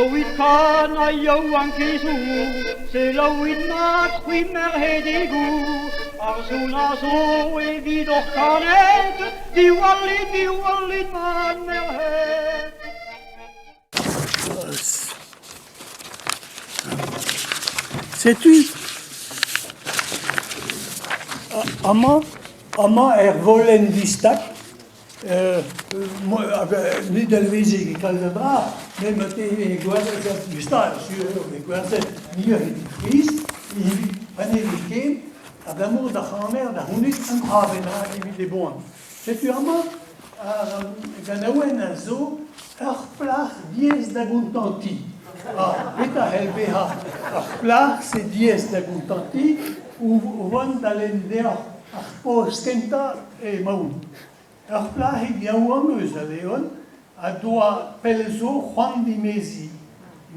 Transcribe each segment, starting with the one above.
Selaouit kanañ yaouankizoù, selaouit mat c'hwi merc'hedigoù, ar son a zo evidoc'h kanet, diwallit, diwallit mat merc'hed. Setu amañ amañ er volenn distag ne dalveze ket kalz a dra met marteze gwerzhet distag sur eo bet gwerzhet muioc'h evit priz evit pa ne vez ken abalamour d'ar c'haner da c'hounit un dra bennak evit e boan. Setu amañ ar ganaouenn a zo ur plac'h diaes da gontantiñ. Ha petra c'hell bezañ ur plac'h-se diaes da gontantiñ o vont da lenn deoc'h ar poz kentañ emaon. Ur plac'hig yaouank eus a Leon a doa pell zo c'hoant dimeziñ,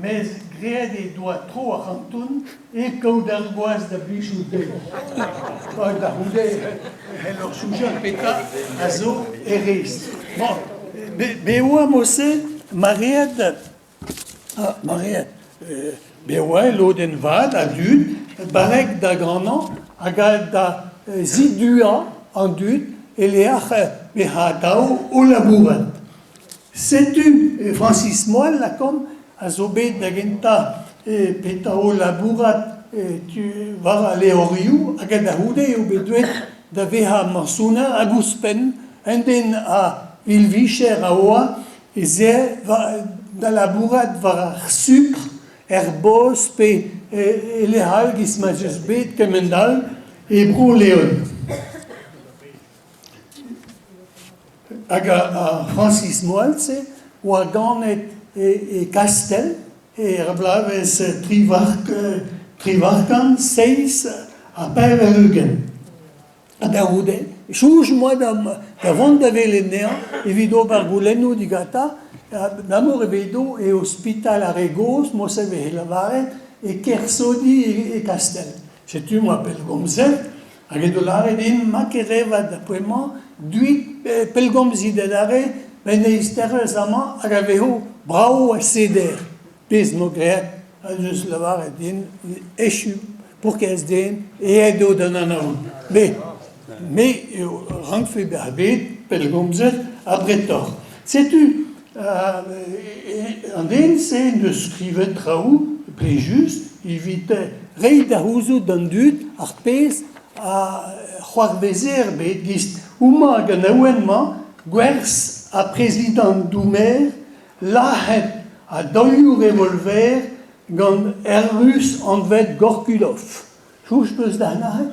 mes graet he doa tro ar c'hanton hep kaout ar gwaz da blijout dezhi. Da c'houde e c'hellor soñjal petra a zo er rez. Bon, be oa mod-se maread, maread, be oa e lodenn vat a dud barrek da ganañ hag da ziduañ an dud e-lec'h bezañ atav o labourat. Setu Francis Moal, lakaomp, a zo bet da gentañ petra o labourat war al levrioù hag da c'houde eo bet deuet da vezañ mañsoner hag ouzhpenn un den a vil vicher a oa ez ae da labourat war ar sukr er bos pe e lec'h all giz ma'z eus bet kement-all e Bro-Leon. Hag ar Francis Moal-se oa ganet e Kastell er bloavezh triwac'h seizh ha pevar-ugent. Ha da c'houde, soñj 'm boa da vont da welet anezhañ evit ober goulennoù digantañ. Abalamour evedo e ospital ar re gozh, moarvat e veze lavaret, e Kersodi e Kastell. Setu 'm boa pellgomzet Hag edo lâret din ma ket revat da poent-mañ, duit pellgomzit adarre benn eizhtervezh amañ hag a vezo brav ha seder. Pezh 'mo graet ha deus lavaret din echu paourkaezh den aet eo d'an anaon. Me, me eo rankfe bezañ bet pellgomzet abretoc'h. Setu an den-se en deus skrivet traoù plijus evit reiñ da c'houzout d'an dud ar pezh a c'hoarveze er bed gist homañ hag an awen-mañ gwerzh ha prezidant Doumer lazhet a daolioù revolver gant ur Rus anvet Gorkulov. Soñj 'peus da nac'het?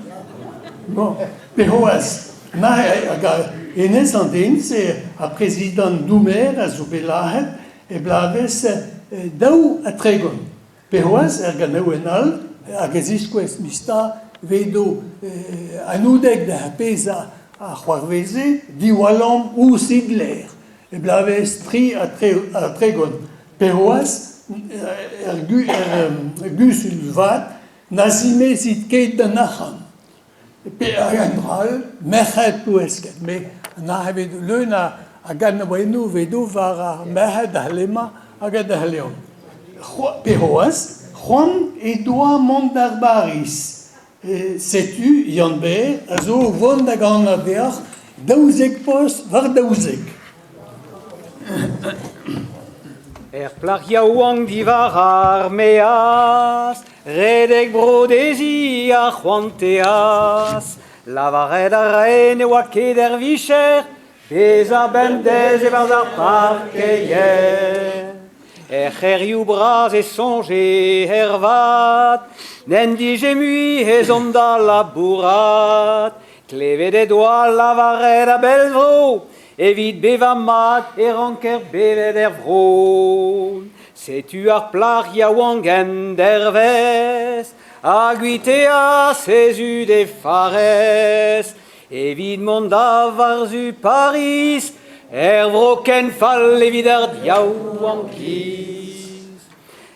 Bon, pe c'hoazh, nac'h hag hennezh an den-se, ar prezidant Doumer a zo bet lazhet e bloavezh 32. Pe c'hoazh, er ganaouenn all, hag a ziskouez Mista vedo anaoudek da pezh a c'hoarveze, diwallomp ouzh Hitler, e bloavezh 33. Pe c'hoazh, er guzul vat, Na zimezit ket d'an arc'hant. Pe hag un dra all, merc'hed plouesket. Me na evet leun a ganaouennoù vedo war ar merc'hed a Lema hag a Leon. Pe c'hoazh, c'hoant he doa mont d'ar Bariz. Setu Yann-Ber a zo o vont da ganañ deoc'h 12 post war 12. Er plac'h yaouank diwar ar maez, redek bro dezhi a c'hoanteas. Lavaret a rae ne oa ket er vicher bezañ bemdez e-barzh ar parkeier. Er c'hêrioù bras e soñje ervat n'en dije mui ezhomm da labourat. Klevet he doa lavaret a-bell zo Evit bevañ mat e ranker bevet er vro. Setu ar plac'h yaouank endervezh a guiteas he zud he farrez evit mont da war-zu Pariz, er vro ken fall evit ar yaouankiz.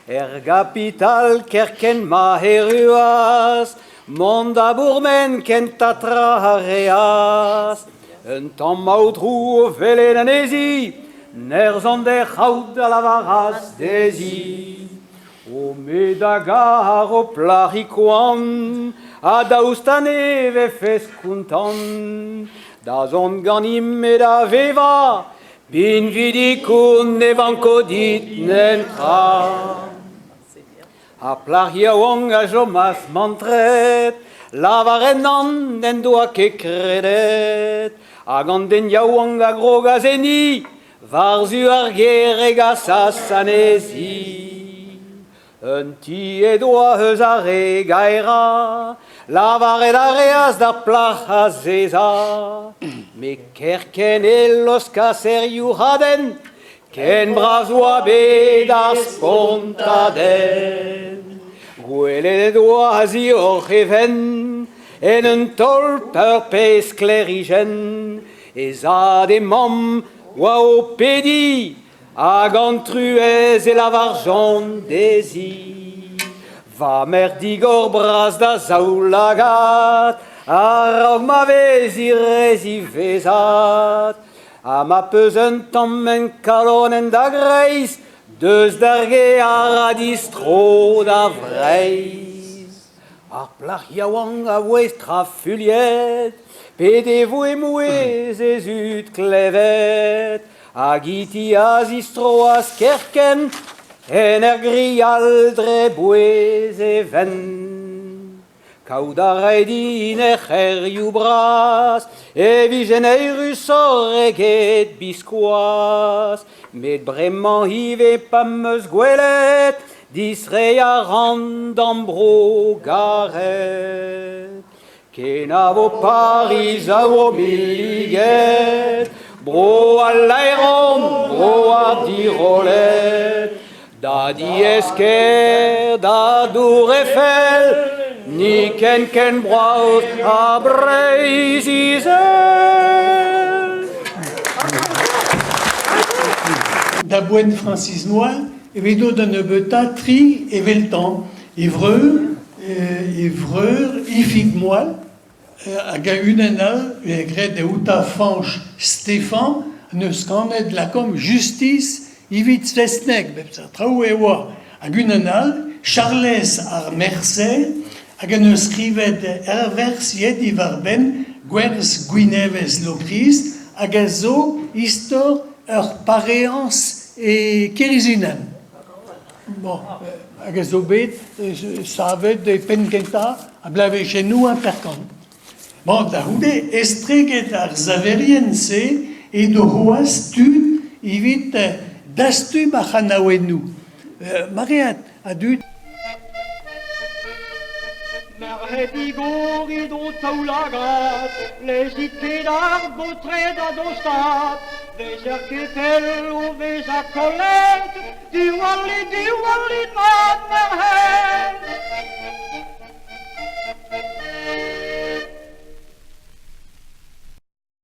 Er gapital kerkent ma erruas, mont da bourmen kentañ tra a reas. Un tamm aotrou o welet anezhi, Nerzh an d'he c'haout a lavaras dezhi. O me da gar ho plac'hig koant, ha daoust ha ne vefes kontant da zont ganimp-me da vevañ, pinvidik on ne vanko dit netra. Ar plac'h yaouank a chomas mantret, lavaret nann n'en doa ket kredet, hag an den yaouank a grogas enni, war-zu ar gêr e gasas anezhi. Un ti he doa eus ar re gaerañ, lavaret a reas d'ar plac'h azezañ. Met kerkent e laoskas er youc'hadenn, ken bras oa bet ar spontadenn. Gwelet he doa a-zioc'h e benn, en un taol ur pezh sklêrijenn, he zad he mamm oa o pediñ Hag an truez e lavarjont dezhi Va merc'h digor bras da zaoulagad A-raok ma vezi re ziwezhat Ha ma 'peus un tamm en kalonenn da greiz Deus d'ar gêr ha distro da Vreizh. Ar plac'h yaouank a voe strafuilhet, p'he devoe mouezh he zud klevet, hag int-i a zistroas kerkent en ur grial dre bouez e vent. Kaout a rae din er c'hêrioù bras e vijen eürusoc'h eget biskoazh, met bremañ ivez pa'm eus gwelet Distreiñ a ran d'am bro garet. Kenavo Pariz a vo milliget, bro al laeron, bro ar dirollet. Da diez-kêr, da Dour Eiffel, ni ken ken brav ha Breizh-Izel. Da boent Francis Noal Evit da nebeutañ tri eveltañ, e vreur, e vreur Ifig Moal hag a-unan all graet outañ Fañch Stefan 'neus kanet lakaomp Justis evit Sesneg bep seurt traoù e oa. Hag unan all, Charlez ar Merser hag en deus skrivet ur werz ivez diwar-benn gwerz Gwinevez Lokrist hag a zo istor ur pareañs E Kerizinenn. Bon, hag a zo bet savet e penn-kentañ a bloavezhennoù 50. Bon, da c'houde, estreget ar saverien-se edo c'hoazh tud evit dastum ar c'hanaouennoù. Maread a dud. Merc'hed digorit ho taoulagad, lezit ket ar baotred da dostaat. Vezer ket pell o vezañ kollet, diwallit, diwallit.